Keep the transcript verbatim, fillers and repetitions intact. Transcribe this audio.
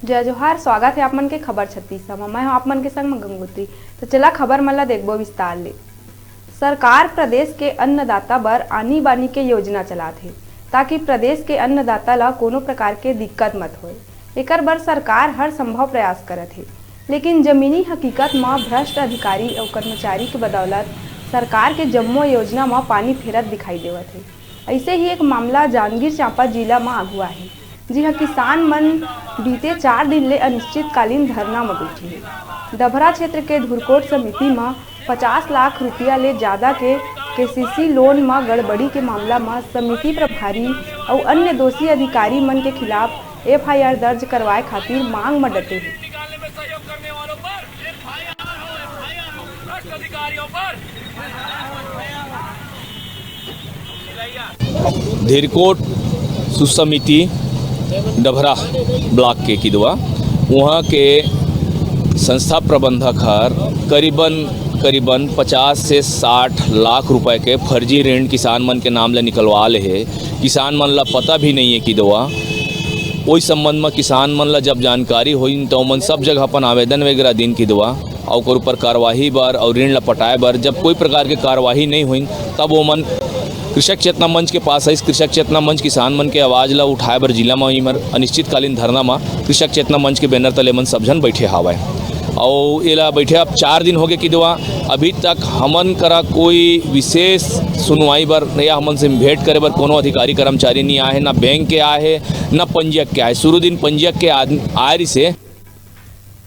जय जोहार, स्वागत हे आप मन के खबर छत्तीस म। मैं हूं आप मन के संग म गंगोत्री। तो चला खबर मन ला देखबो विस्तार ले। सरकार प्रदेश के अन्नदाता बर आनी बानी के योजना चलात हे, ताकि प्रदेश के अन्नदाता ला कोनो प्रकार के दिक्कत मत होए। एकर बर सरकार हर संभव प्रयास करत हे, लेकिन जमीनी हकीकत म भ्रष्ट अधिकारी अउ कर्मचारी के बदौलत सरकार के जम्मो योजना म पानी फेरत दिखाई देवत हे। अइसे ही एक मामला जांजगीर चांपा जिला म आगू आहे, जिहां किसान मन बीते चार दिन ले अनिश्चितकालीन धरना म बैठे हे। डभरा क्षेत्र के धुरकोट समिति म पचास लाख रुपया ले जादा के केसीसी लोन म गड़बड़ी के मामला म समिति प्रभारी अउ अन्य दोषी अधिकारी मन के खिलाफ एफआईआर दर्ज करवाए खातिर मांग म डटे हे। धीरकोट सुसमिति डभरा ब्लॉक के किदवा, वहाँ के संस्था प्रबंधक हर करीबन करीबन पचास से साठ लाख रुपए के फर्जी ऋण किसान मन के नाम ले निकलवा ले हे। किसान मन ला पता भी नहीं है किदवा। ओई संबंध म किसान मन ला जब जानकारी होइन, त ओमन सब जगह अपन आवेदन वगैरह दिन किदवा, अउ ओकर ऊपर कार्यवाही बर अउ ऋण ला पटाए बर जब कोई प्रकार के कार्यवाही नहीं होइन, तब ओमन कृषक चेतना मंच के पास आइस। कृषक चेतना मंच किसान मन के आवाज ला उठाए बर जिला म इमर अनिश्चितकालीन धरना म कृषक चेतना मंच के बैनर तले मन सब झन बैठे हावय। अउ एला बैठे अब चार दिन होगे किदवा, अभी तक हमन करा कोई विशेष सुनवाई बर या हमन से भेंट करे बर कोनो अधिकारी कर्मचारी नहीं आए हे, ना बैंक के आए हे, ना पंजीयक के आए। शुरू दिन पंजीयक के आद-, आए रिसे।